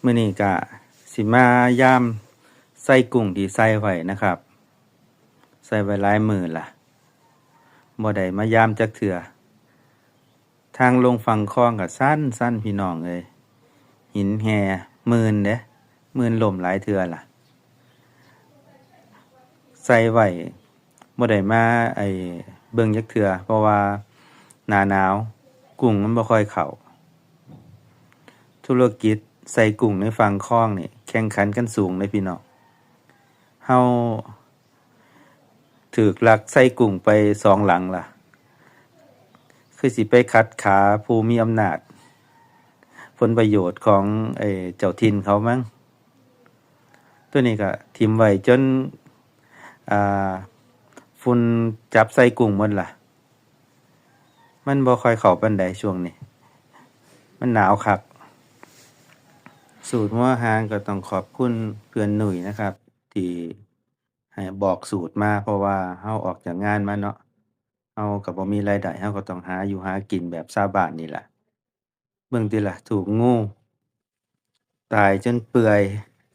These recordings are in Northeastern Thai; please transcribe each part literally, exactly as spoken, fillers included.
มื้อนี้ก็สิมายามไส้กุ้งที่ใส่ไว้นะครับ ใส่ไว้หลายมื้อละ บ่ได้มายามจักเทื่อ ทางลงฝั่งคลองก็สั่นๆ พี่น้องเอ้ย หินแห่ หมื่นเด้ หมื่นล้มหลายเทื่อละ ใส่ไว้ บ่ได้มา ไอ้ เบิ่งจักเทื่อ เพราะว่าหน้าหนาว กุ้งมันบ่ค่อยเข้า ธุรกิจใส่กุ้งในฝั่งคลองนี่ แข่งขันกันสูงเลยพี่น้อง เฮาถูกลักใส่กุ้งไปสองหลังล่ะ คือสิไปขัดขาผู้มีอำนาจ ผลประโยชน์ของ ไอ้ เจ้าถิ่นเขามั้ง ตัวนี้ก็ถิ่มไว้จน อ่า ฝุ่นจับใส่กุ้งหมดล่ะ มันบ่ค่อยเข้าปานใดช่วงนี้ มันหนาวคัก สูตรหัวหางก็ต้องขอบคุณเพื่อนหนุ่ยนะครับ ที่ให้บอกสูตรมา เพราะว่าเฮาออกจากงานมาเนาะ เฮาก็บ่มีรายได้ เฮาก็ต้องหาอยู่หากินแบบชาวบ้านนี่ล่ะ เบิ่งติล่ะ ถูกงูตายจนเปื่อย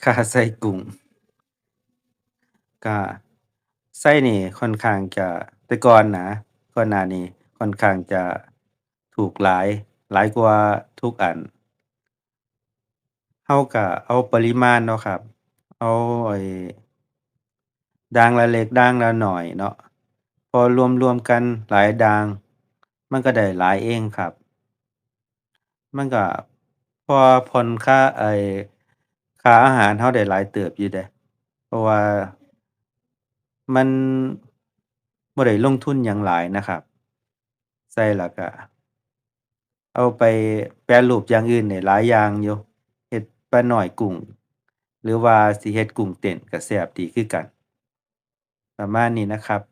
คาไส้กุ้ง ก็ไส้นี่ค่อนข้างจะ แต่ก่อนนะ ก่อนหน้านี้ค่อนข้างจะถูกหลาย หลายกว่าทุกอัน เฮาก็เอาปริมาณเนาะครับ เอาไอ้ด่างละเล็กด่างละน้อยเนาะ พอรวมๆกันหลายด่าง มันก็ได้หลายเองครับ มันก็พอผ่อนค่า ไอ้ ค่าอาหารเฮาได้หลายเติบอยู่เด้ เพราะว่ามันบ่ได้ลงทุนหยังหลายนะครับ ใส่แล้วก็เอาไปแปรรูปอย่างอื่นได้หลายอย่างอยู่ เฮ็ดปลาน้อยกุ้ง หรือว่าสิเฮ็ดกุ้งเต้นก็แซ่บดีคือกัน ประมาณนี้นะครับ